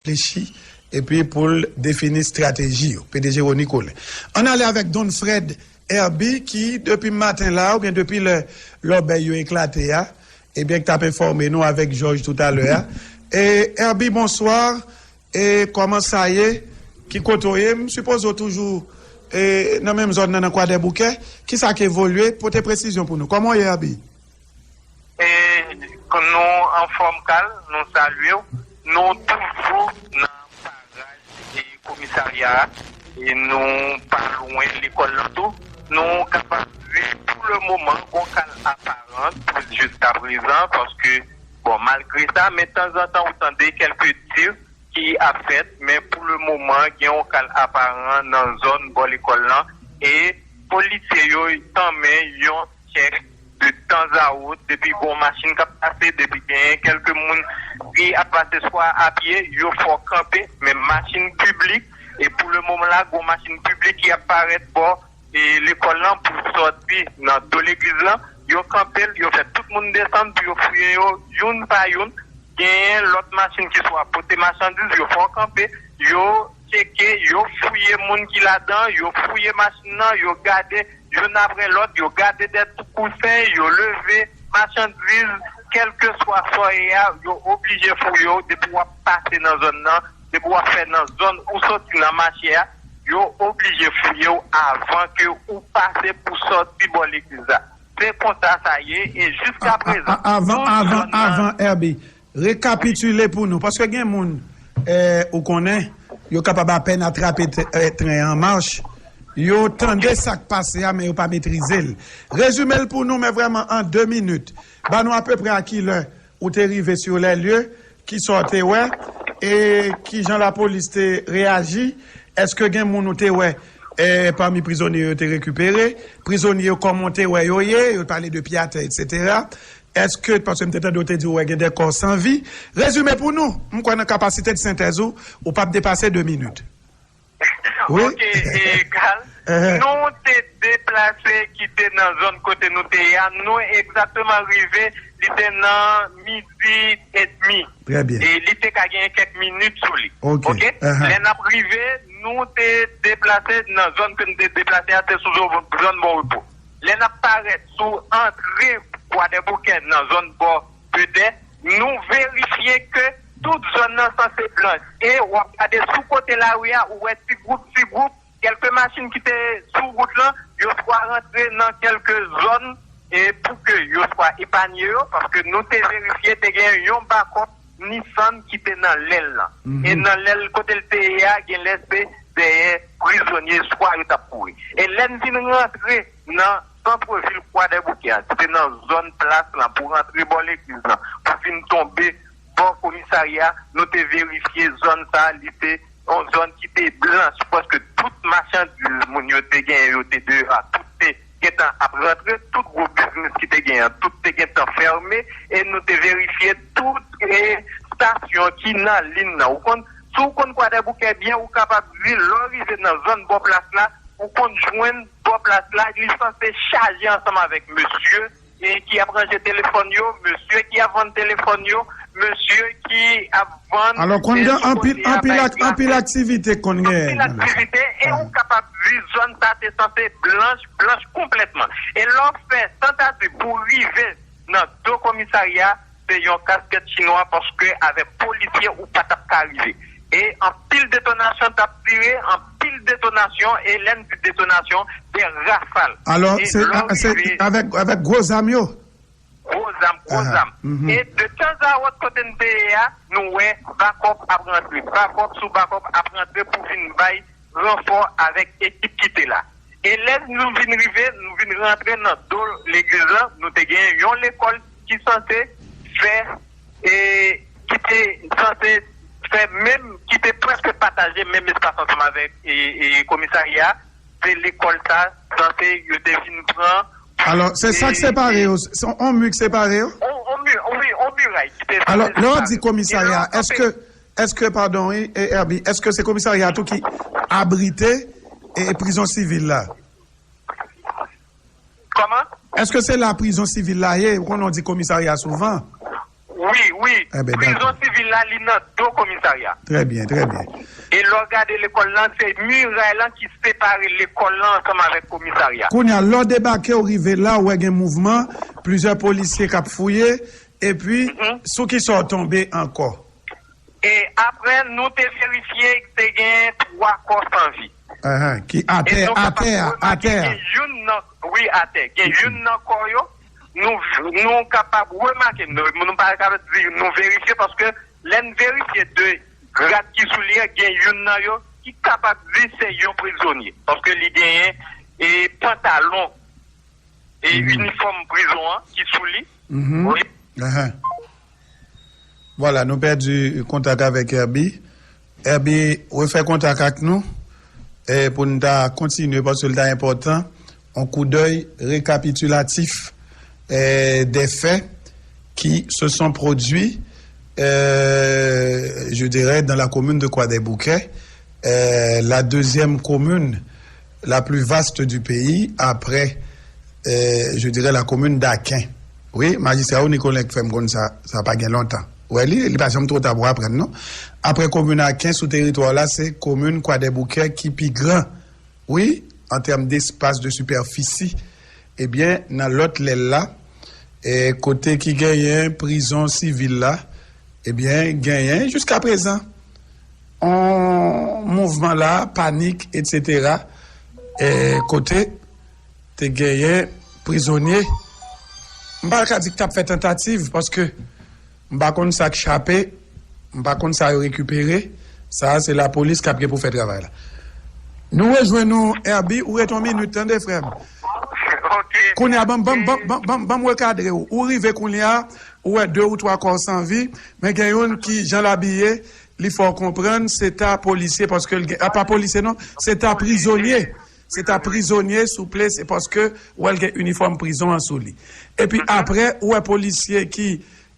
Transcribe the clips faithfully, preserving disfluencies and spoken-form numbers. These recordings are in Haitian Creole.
reflechi epi pou l defini estrateji yo. P D G Rony Colin. Ann ale avèk Don Fred Herby ki, depi maten la, oubyen depi lè lòbèy yo eklate a, ebyen, k t ap enfòme nou avèk Jòj toutalè a. E, Herby, bonswa. E, kòman sa ye? Ki kote w ye? M sipoze w toujou e, nan menm zòn nan, nan Kwadèboukè. Kisa k evolye? Pote presizyon pou nou. Kòman w ye, Herby? E, nou anfòm, Carl, nou salye w. Nou toujou nan paraj e komisarya a. E nou pa lwen lekòl lan tou. Nou kapab di, pou le moman, gon kalm aparan, pou jiskaprezan, paske, bon, malgre sa, men tanzantan ou tande kèlke tir ki ap fèt, men pou le moman, gen yon kalm aparan nan zòn bò lekòl lan, e polisye yo tanmen yon tchèk de tanzawòt, depi gon machin k ap pase, depi genyen kèlke moun ki ap pase swa a pye, yo fè w kanpe, men machin piblik, e pou le moman la, gon machin piblik ki ap parèt bò e, lekòl lan pou sòti nan do legliz lan, yo kanpe l, yo fè tout moun desann pou yo fouye yo youn pa youn. Genyen lòt machin ki swa pote machandiz, yo fè w kanpe, yo tcheke, yo fouye moun ki ladan, yo fouye machin nan, yo gade youn apre lòt, yo gade dèyè tout kousen, yo leve machandiz, kèlkeswa sa w ye a, yo oblije fouye w depi w ap pase nan zòn nan, depi w ap fè nan zòn ou soti nan mache a, yo oblije fouye w avan ke ou pase pou sòti bò legliz la. Se konsa sa ye, e jiskaprezan, a, avan, tout avan, zòn nan avan, Herby, rekapitile pou nou, paske gen moun, eh, ou konnen, yo kapab apèn atrape t-, eh, tren an mach, yo tande sa k pase a, men yo pa metrize l. Rezime l pou nou, men vrèman an de minit. Ba nou apeprè a ki lè ou te rive sur les lieux, ki sa w te wè, e ki jan lapolis te reyaji? Èske gen moun ou te wè, e, pami prizonye yo te rekipere? Prizonye yo, kòman w te wè yo ye? Yo pale de pye atè, etsetera. Èske, paske m te tande w te di w wè gen de kò san vi. Rezime pou nou. M kwè nan kapasite de sentèz ou, ou p ap depase de minit. Wi. Ok, e, Carl, nou te deplase kite nan zòn kote nou te ye a. Nou egzakteman rive, li te nan midi edmi. Trè byen. E li te ka genyen kèk minit sou li. Ok. Ok? Lè n ap rive, nou te deplase nan zòn ke n te deplase a, se sou zòn, zòn Bon Repo. Lè n ap parèt sou antre Kwadèboukè nan zòn bò Pedè, nou verifye ke tout zòn nan sanse blanch. E w ap gade sou kote lari a, ou wè ti gwoup, ti gwoup, kèlke machin ki te sou wout lan, yo swa rantre nan kèlke zòn, e pou ke yo swa epanye yo, paske nou te verifye, te gen yon bakòp Nissan ki te nan lè l lan. E nan lè l kote l te ye a, genlè se dèyè prizonye swa yo t ap kouri. E lè n vin rantre nan santrevil Kwadèboukè a, ki te nan zòn plas lan, pou rantre bò legliz lan, pou vin tonbe bò komisarya, nou te verifye zòn sa a, li te yon zòn ki te blanch, prèske tout machandiz moun yo te genyen, yo te deyò a, tout te gentan ap rantre, tout gwo biznis ki te genyen, tout te gentan fèmen, e nou te verifye tout, e, estasyon ki nan liy nan. Ou konn, si w konn Kwadèboukè byen, ou kapab di, lè w rive nan zòn bò plas la, ou konn jwenn bò plas la, li sanse chaje ansanm avèk mesye, e, ki ap ranje telefòn yo, mesye ki ap vann telefòn yo, mesye ki ap vann, alò, konn gen anpil, anpil, anpil aktivite konn gen. Anpil aktivite, e ou kapab di zòn sa te sanse blanch, blanch konplètman. E lè w fè tantativ pou rive nan do komisarya, se yon kaskèt chinwa, paske avèk polisye ou pa t ap ka rive. E anpil detonasyon t ap tire, anpil detonasyon, e lè n di detonasyon, de rafal. Alò, se, se avèk, avèk gwo zam yo? Gwo zam, gwo zam. E de tanzawòt kote n te ye a, nou wè bakòp ap rantre, bakòp sou bakòp ap rantre pou vin bay ranfò avèk ekip ki te la. E lè nou vin rive, nou vin rantre nan do legliz lan, nou te gen yon lekòl ki sanse fè, e ki te sanse fè menm, ki te prèske pataje menm espas ansanm avèk, e, e komisarya. Se lekòl sa, sanse yo te vin pran. Alò, se sa k separe yo, se yon mi k separe yo? On, on mi, wi, on miray ki te separe yo. Alò, lè w ap di komisarya, èske, èske, padon, wi, e, Herby, èske se komisarya a tou ki abrite, e, prizon sivil la? Kòman? Èske se la prizon sivil la ye? Ou konnen w di komisarya souvan. Wi, Wi, wi. Prizon sivil la, li nan do komisarya. Trè byen, trè byen. E lè w gade lekòl lan, se miray lan ki separe lekòl lan ansanm avèk komisarya. Kounye a, lè w debake, w rive la, w wè gen mouvman, plizyè polisye k ap fouye, epi, sou ki sa w tonbe ankò? E apre, nou te verifye, te gen twa kò san vi. Ki atè, atè a, atè a. Gen youn nan, wi, atè. Gen youn nan kò yo, nou, nou kapab remake, nou, nou pa kapab di nou verifye, paske lè n verifye de grad ki sou li a, gen youn nan yo ki kapab di se yon prizonye. Paske li genyen e pantalon e inifòm prizon an ki sou li. Wi. Vwala, nou pèdi kontak avèk Herby. Herby, refè kontak ak nou, e pou n ta kontinye, paske l ta enpòtan, yon koudèy rekapitilatif, e, des faits qui se sont produits, euh, je dirais, dans la commune de Kwadèboukè, euh, la deuxième commune la plus vaste du pays, après, euh, je dirais, la commune d'Aken. Wi, majistra ou Nicolas k fè m konn sa, sa pa gen lontan. Ou wè, li, li pa janm twò ta pou aprann, non. Apre komin Aken, sou teritwa la, se komin Kwadèboukè ki pi gran. Wi, an tèm despas, de sipèfisi. Ebyen, nan lòt lèl la, e, kote ki genyen prizon sivil la, ebyen, genyen jiskaprezan on mouvman la, panik, etsetera, e, kote te genyen prizonye. M pa ka di k t ap fè tantativ, paske m pa konn sa k chape, m pa konn sa yo rekipere. Sa a, se lapolis k ap gen pou fè travay la. Nou rejwenn nou, Herby, ou ret yon minit, tande, frè m. Kounye a, ban m, ban m, ban m, ban m, ban m, ban m rekadre w. Ou rive kounye a, ou wè de ou twa kò san vi, men gen youn ki, jan l abiye, li fè w konprann, se ta polisye, paske l gen, a, pa polisye non, se ta prizonye. Se ta prizonye, souple, se paske ou wè l gen inifòm prizon an sou li. Epi apre, ou wè polisye ki,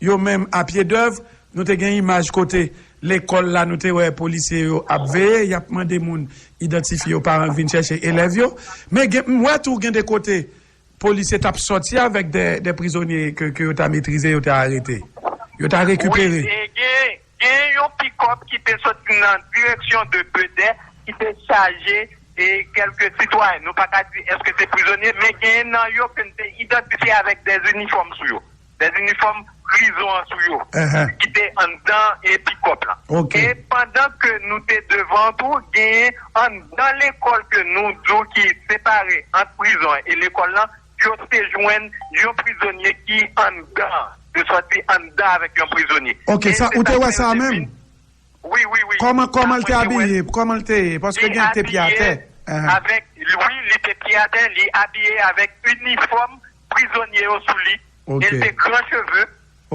yo menm, a pye dèv, nou te gen imaj kote lekòl la, nou te wè polisye yo ap veye, y ap mande moun idantifye yo, paran vin chèche elèv yo. Men gen, m wè tou gen de kote, polisye t ap sòti avèk de, de prizonye ke, ke yo ta metrize, yo ta arete. Yo ta rekipere. Wi, e gen, gen yon pikòp ki te sòti nan direksyon de Bedè, ki te chaje e kèlke sitwayen. Nou pa ka di èske se prizonye, men gen nan yo ke n te idantifye avèk de inifòm sou yo. De inifòm prizon an sou yo, ki te anndan e pikòp la. E pandan ke nou te devan tou, genyen anndan lekòl ke nou di w ki separe ant prizon an e lekòl lan, yo te jwenn yon prizonye ki anndan, yo sòti anndan avèk yon prizonye. Ok, sa, ou te wè sa menm? Wi, wi, wi. Kòman, kòman l te abiye? Kòman l te ye? Paske gen te pye atè. Avèk, wi, li te pye atè, li abiye avèk inifòm prizonye yo sou li. E l te gran cheve.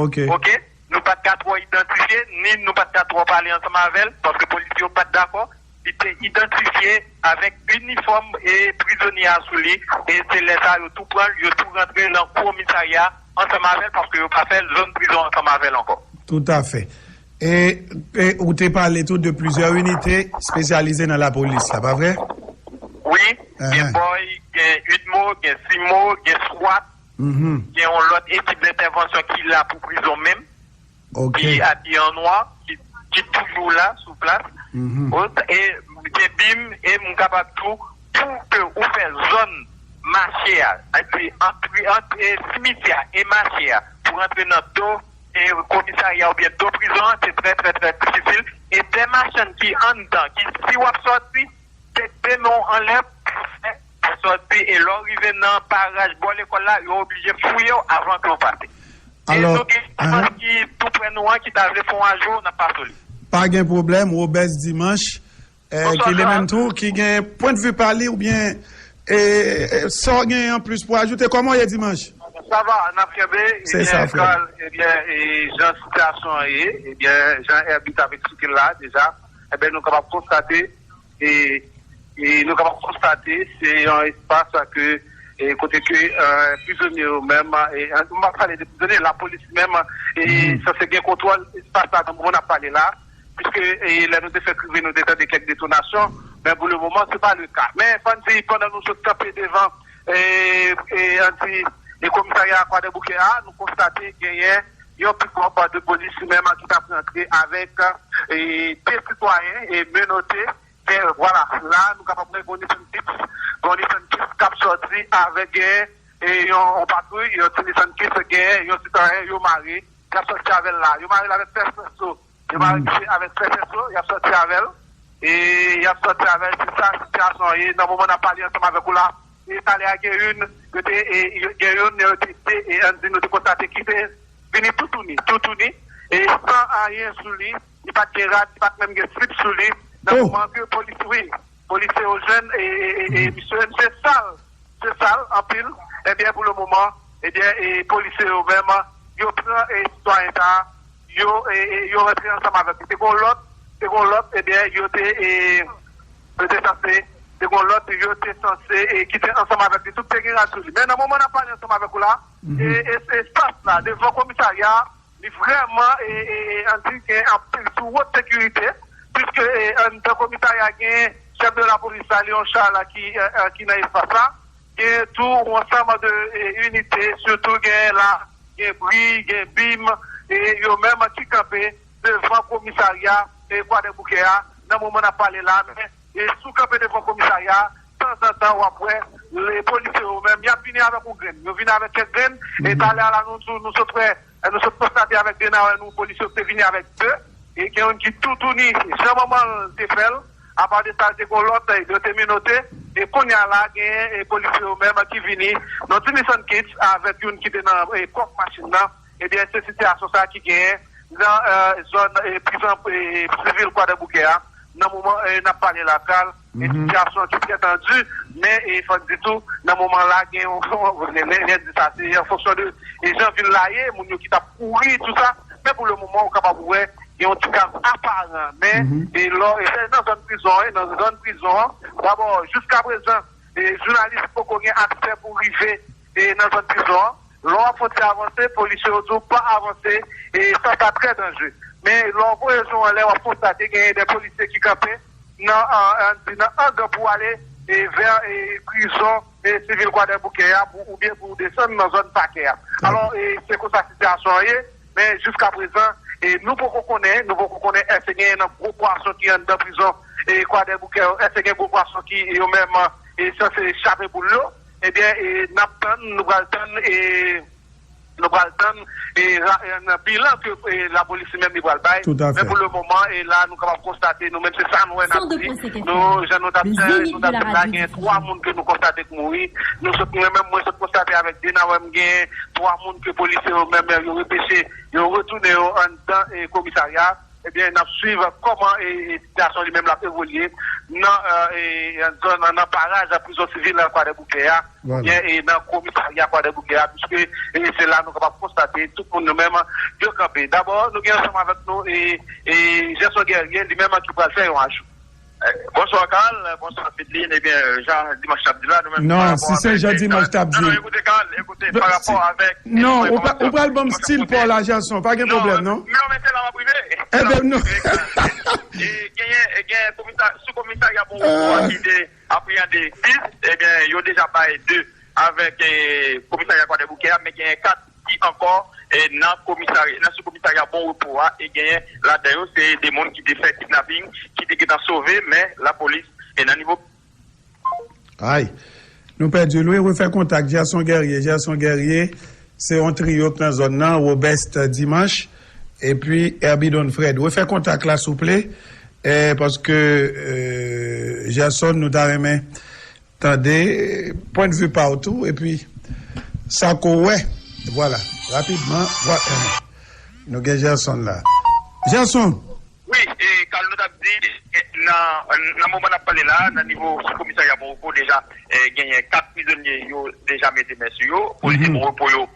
Ok. Ok? Nou pa t ka twò idantifye, ni nou pa t ka twò pale ansanm avè l, paske polisye yo pa t dakò. Li te idantifye avèk inifòm e prizonye a sou li, e se lè sa a yo tou pran l, yo tou rantre nan komisarya ansanm avè l, paske yo pa fè zòn prizon ansanm avè l ankò. Toutafè. E, e ou te pale tou de plizyè inite espesyalize nan lapolis la, pa vre? Wi, gen Bòy, gen Idmo, gen Simo, gen swat, gen yon lòt ekip dentèvansyon ki la pou prizon menm, ki abiye an nwa, ki, ki toujou la, sou plas. E gen bim, e m kapab di w, pou ke ou fè zòn mache a, ant, ant, ant, e, simityè a e mache a, pou rantre nan do e komisarya oubyen do prizon an, se trè, trè, trè difisil. E de machann ki anndan, ki si w ap sòti, se de men w anlè, sòti, e lè w rive nan paraj bò lekòl la, yo oblije fouye w avan ke w pase. E nou gen Dimanch ki tou prè nou an, ki ta vle fè yon ajou, n ap pase w li. Pa gen pwoblèm, Wobès Dimanch, e, ki li menm tou, ki gen pwendvi pa li oubyen, e, e, sa w gen anplis pou ajoute, kòman w ye Dimanch? Sa va, n ap kenbe, ebyen, Carl, ebyen, e, jan sitiyasyon an ye, ebyen, jan Herby t ap eksplike l la deja, ebyen, nou kapab konstate, e, e nou kapab konstate, se yon espas ke, e, kote ke, e, prizonye yo menm, e, m ap pale de prizonye, lapolis menm, e, sanse gen kontwòl espas la nan moman n ap pale la, piske, e, lè nou te fèk rive, nou te tande kèk detonasyon, men pou le moman, se pa le ka. Men, fò n di, pandan nou sot kanpe devan, e, e, ann di, e komisarya Kwadèboukè a, nou konstate genyen yon pikòp de polis li menm ki t ap rantre avèk e, de sitwayen e menote. Men vwala, la nou kapab wè gen yon Nissan Kicks, gen yon Nissan Kicks k ap sòti avèk gen e, yon, yon patwouy, yon ti Nissan Kicks gen yon sitwayen yo mare, y ap sòti avè l la. Yo mare l avèk fè fè so. Yo mare l avèk fè fè so, y ap sòti avè l. E y ap sòti avè l, se sa sitiyasyon an ye. Nan moman n ap pale ansanm avèk ou la, e talè a gen youn, yo te, e, yo- gen youn, yo te, te, e, ann di nou te konstate ki te vini toutouni, toutouni, e san anyen sou li, li pa t gen rad, li pa t menm gen slip sou li. Nan moman ke polis, wi, polisye yo jwenn, e, e, e, e misye, misye sal, misye sal anpil. Ebyen, pou le moman, ebyen, e polisye yo menm, yo pran e sitwayen sa a, yo, e, e, yo rantre ansanm avèk li. Te gen lòt, te gen lòt, ebyen, yo te, e, yo te sanse, te gen lòt, yo te sanse, e, ki te ansanm avèk li. Tout te gen rad sou li. Men nan moman n ap pale ansanm avèk ou la, e, e, espas la, devan komisarya, li vrèman, e, e, e, ann di gen anpil sou wòt sekirite, piske, e, anndan komisarya gen chèf de lapolis la, Léon Charles, ki, e, e, ki nan espas la. Gen tou yon ansanm de, e, inite, sitou gen la, gen bri, gen bim, e yo menm ki kanpe devan komisarya, e, Kwadèboukè a, nan moman n ap pale la, men, e, si w kanpe devan komisarya, tanzantan w ap wè, le polisye yo menm, y ap vini avèk yon grenn, yo vini avèk kèk grenn, e talè a la, nou, nou, nou sot wè, e, nou sot konstate avèk de nan nou, polisye yo te vini avèk de, e gen youn ki toutouni, jan manman l te fè l, apa de sa, te gen lòt, e, yo te menote, e kounye a la, gen, e, polisye yo menm ki vini, nan ti Nissan Kicks, avèk youn ki te nan, e, kòk machin nan, ebyen, se sitiyasyon sa ki genyen nan, e, zòn, e, prizon, e, sivil Kwadèboukè a, nan moman, e, n ap pale la, Kal, e sitiyasyon ki trè tandi, men, e, fò n di tou, nan moman la, gen yon, lè, lè, lè di sa, se an fonksyon de, e, jan vil la ye, moun yo ki t ap kouri, tou sa, men pou le moman, ou kapab wè, gen yon ti kalm aparan, men, e, lò, e, se nan zòn prizon, e, nan zòn prizon an, dabò, jiska prezan, e, jounalis poko gen aksè pou rive, e, nan zòn prizon an. Lè w ap fè yon ti avanse, polisye yo di w pa avanse, e sa, sa trè danjere. Men, lè w voye je w anlè, w ap konstate genyen de polisye ki kanpe nan, an, an, nan angan pou ale, e, vè, e, prizon, e, sivil Kwadèboukè a, pou, oubyen pou desann nan zòn pakè a. Alò, e, se konsa sitiyasyon an ye, men jiska prezan, e, nou poko konnen, nou poko konnen èske genyen nan gwo pwason ki anndan prizon, e, Kwadèboukè yo, èske gen gwo pwason ki yo menm, e, sanse chape boul yo. Ebyen, e, n ap tann, nou pral tann, e, nou pral tann, e, ra- e, nan bilan ke, e, lapolis li menm li pral bay. Men pou le moman, e, la, nou kapab konstate, nou menm, se sa nou wè n ap di. Nou, jan nou t ap fè, nou t ap fè la, gen twa moun ke nou konstate k mouri. Nou sot, mwen menm, mwen sot konstate avèk de nan wè m gen twa moun ke polisye yo menm, yo repeche, yo retounen yo anndan, e, komisarya. Ebyen, n ap swiv kòman, e, e, sitiyasyon li menm l ap evolye nan, e, e, zòn, nan paraj prizon sivil Kwadèboukè a, oubyen, e, nan komisarya Kwadèboukè a, piske, e, se la nou kapab konstate tout moun yo menm yo kanpe. Dabò, nou gen ansanm avèk nou, e, e, Gerson Guerrier, li menm ki pral fè yon ajou. Bonswa, Carl. Bonswa, Fidlin. Ebyen, jan Dimanch t ap di la, nou menm, non, si se jan Dimanch t ap di. Non, non, ekoute, Carl, ekoute, pa rapò avèk. Non, ou pral ban m stil pa w la, Gerson, pa gen pwoblèm, non. Non, men se la m ap rive. Ebyen, non. E genyen, e genyen komisarya, sou komisarya Bon Repo a ki te apreyande sis, ebyen, yo deja bay de avèk, e, komisarya Kwadèboukè a, men genyen kat ki ankò, e, nan komisarya, nan sou komisarya Bon Repo a, e genyen ladan yo, se de moun ki te fè kidnaping, ki te gentan sove, men lapolis, e nan nivo. Ay, nou pèdi l, wi, refè kontak, Gerson Guerrier, Gerson Guerrier, se yon triyo k nan zòn nan, Robest Dimanche, epi Herbidon Fred. Refè kontak la, souple, e, paske, e, Gerson, nou ta renmen tande, e, pwennvi pa w tou, epi sa ke w wè. Vwala, rapidman, vwa- nou gen Gerson la. Gerson! Wi, e, Carl, nou t ap di, e, nan, nan moman n ap pale la, nan nivo sou komisarya Bon Repo, deja, e, genyen kat prizonye yo deja mete men sou yo, polisye Bon Repo yo,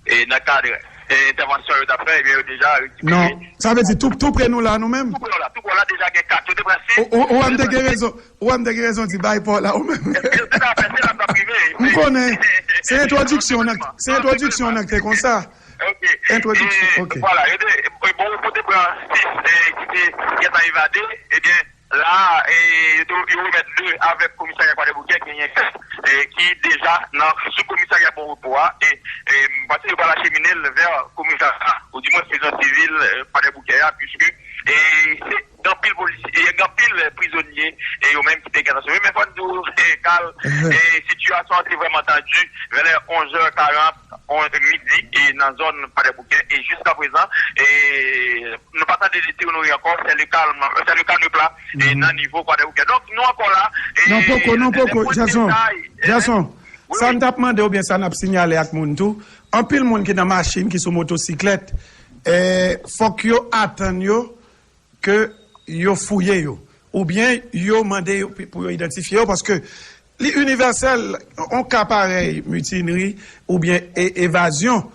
e, nan kad, e, entèvansyon yo t ap fè, ebyen, yo deja rekipere. Non, sa vle di tou, tou pre nou la, nou menm? Tou pre nou la, tou pre nou la, deja gen kat, yo te pran sis. Ou, ou, ou wè m te gen rezon, ou wè m te gen rezon di bay pa w la, ou menm. Tout afè, se la m t ap rive. M konnen. Se entwodiksyon an, se entwodiksyon an k te konsa. Ok. Entwodiksyon, e, ok. Vwala, yo te, e, Bon Repo te pran sis, e, ki te gentan evade, ebyen, La, e, yo, yo remèt de avèk komisarya Kwadèboukè, genyen kat, e, ki deja nan sou komisarya Bon Repo a, e, e, m panse yo pral achemine l vè komisarya, ou di mwen prizon sivil, e, Kwadèboukè a, piske, e, se gen anpil polisye, e, gen anpil prizonye, e, yo menm ki te gen nan sove. Men fò n di w, e, Carl, e, sitiyasyon an te vrèman tandi, vè lè onz è karant, on, midi, e, nan zòn Kwadèboukè, e, jiska prezan, e, nou pa tande de tir nouri ankò, c'est le calme, c'est le calme plat, e, nan nivo Kwadèboukè. Donk, nou ankò la, e, Non, poko, non, poko, Jason, Jason, sa n t ap mande oubyen sa n ap siyale ak moun tou, anpil moun ki nan machin, ki sou motosiklèt, e, fòk yo atann yo ke yo fouye yo, oubyen yo mande yo pou yo idantifye yo, paske li inivèsèl, yon ka parèy mitinri oubyen e, evazyon,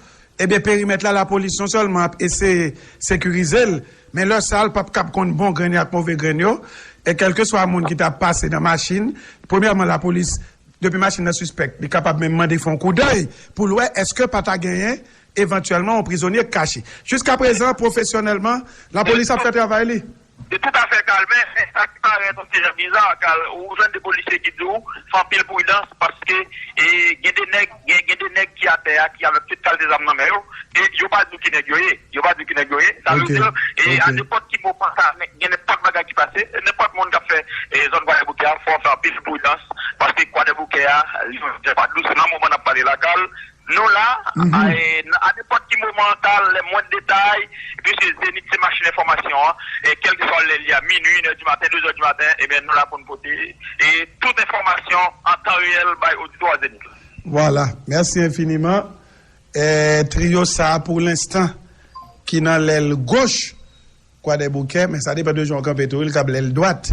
ebyen perimèt la, lapolis non sèlman ap eseye sekirize l, men lè sa l p ap kab konn bon grenn ak move grenn yo, e kèlkeswa moun ki t ap pase nan machin, premyèman, lapolis, depi machin nan sispèk, li kapab menm mande fè yon koudèy pou l wè èske pa ta genyen evantyèlman yon prizonye k kache. Jiska prezan, pwofesyonèlman, lapolis ap fè travay li. Se toutafè kalme, men sa ki parèt yon ti jan biza, Carl, ou jwenn de polisye ki di w fè anpil pridans paske, e, gen de nèg, gen, gen de nèg ki atè a, ki avèk tout kalite zam nan men yo, e yo pa di w ki nèg yo ye, yo pa di w ki nèg yo ye. Sa vle di, e, a nenpòt ki moman, sa, gen nenpòt bagay ki pase, nenpòt moun k ap fè, e, zòn Kwadèboukè a, fò w fè anpil pridans, paske Kwadèboukè a, li menm, se pa dous nan moman n ap pale la, Carl, nou la, a, e, a nenpòt ki moman, Carl, lè mwen detay, piske Zenith se machin enfòmasyon an, e kèlkeswa lè li a, minui, inè di maten, dezè di maten, ebyen, nou la pou n pote, e, tout enfòmasyon an tan reyèl bay oditwa Zenith la. Vwala, mèsi enfiniman. E, triyo sa a, pou lenstan, ki nan lèl goch Kwadèboukè, men sa depann de jan w kanpe tou, wi, l kab lèl dwat.